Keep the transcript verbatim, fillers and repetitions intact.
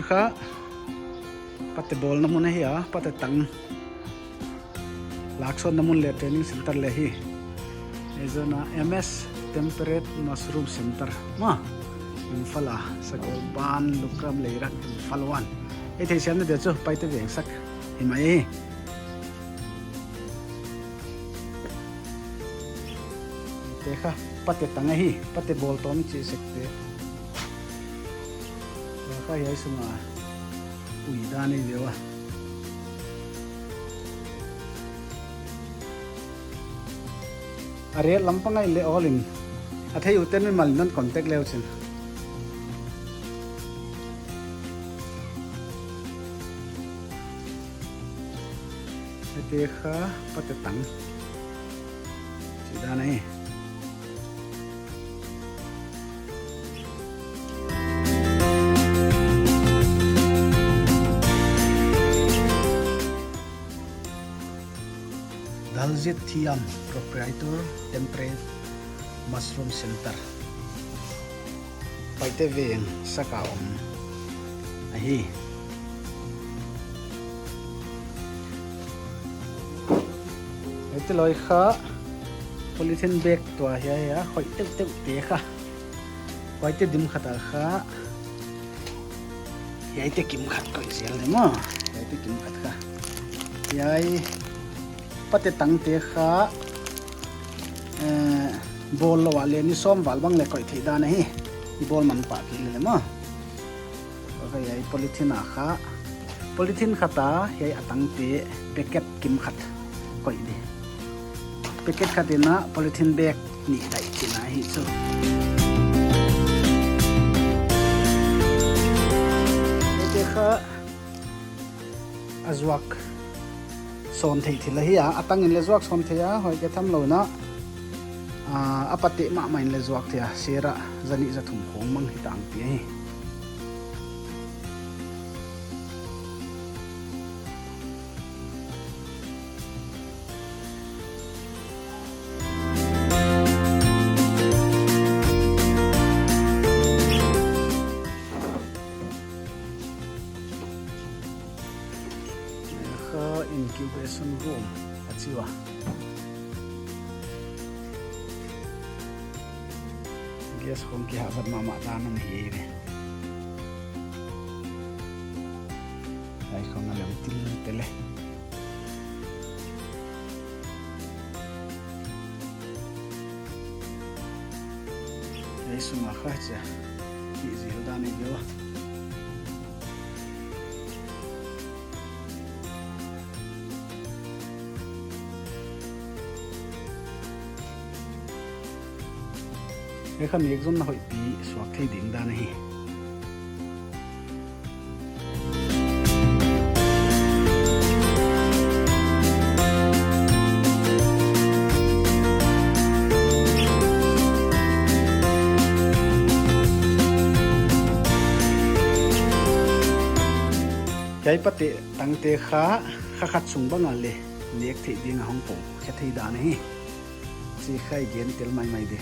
Kha, pate bawlna mun ahi a, pate tang laksawnna mun leh training center leh hi. Ei zong a M S Temperate Mushroom Center. Ma, Imphal a, Sagolband, Lukram, Leirak, Imphal wan. Ei theisiamna dia chu, Paite veng sak hi mai hi. Te kha, pate tang ahi, pate bawl tawm chi sek te. Kha hiai sunga ui dan i view a. A rate lam pang ai leh all in. A thei u ten mi mal non contact leu chin. Te kha pate tang. Chi dan ahi. Daljit Thiam, Proprietor, Temperate Mushroom Center. Paite veng sak a om ahi. Ei te loi kha polythene bag tua hiai a, hoih teuhteuh te kha. Huaite dim khat a kha. Hiaite kim khat koih zel le maw. Hiaite kim khat kha. Hiai pate tang te kha, eh, bawl lou a leh ni sawm val bang leh koih theih dan ahi. I bawl man pah kei le maw. Kha hiai polythene a kha. Polythene khat a hiai a tang te packet kim khat koih di. Packet khat in a polythene bag nih daih chihna ahi chu. Ei te kha a zuak sawn theih thil ahi a, a tang in leh zuak sawn thei a, hoih ke tham lou in a, a, a pate mahmah in leh zuak thei a, sera zanih zathum khong mang hi tangpi ahi. Kha incubation room a chi ua. Gas khong kihahzat mahmah dan ahi ve. Hiai khong a lem til te le. Hiai sunga kha chia. Ki zil dan i view a. Hiai kha nekzonna hoihpi suak thei ding dan ahi. Hiai pate tang te kha, kha khat sung bang a leh nek theih ding a hong pawm khe thei dan ahi. Chi kha i gen tel maimai di.